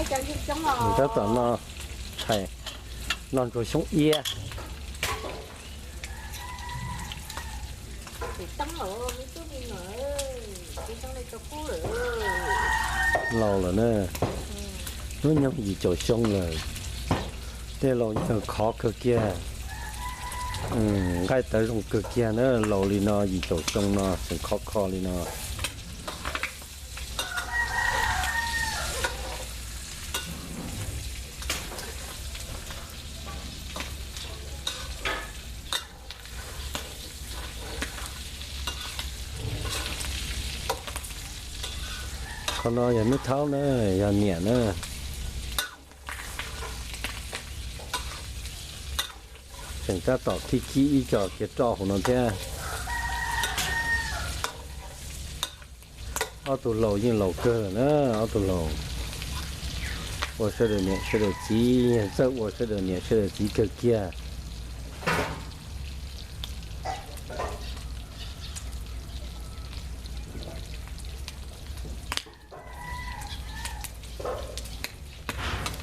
Tab tom noj tshais, noj ntsuag xyoob iab. Laus lawm na, hnub nyoog yim caum xyoo lawm. Tej laus yeej khov kawg kiag, nqaij tawv zoo kawg kiag na, laus li no yim caum xyoo no tseem khov kho li no. Qhov no yog nub thaub na, yog niam na. Tseem tab tom khib khib ib co kiag roj hauv no thiab. Ob tug laus yeej laus kawg na, ob tug laus ua sawv daws niam sawv daws txiv, yeej txawj ua sawv daws niam sawv daws txiv kawg kiag.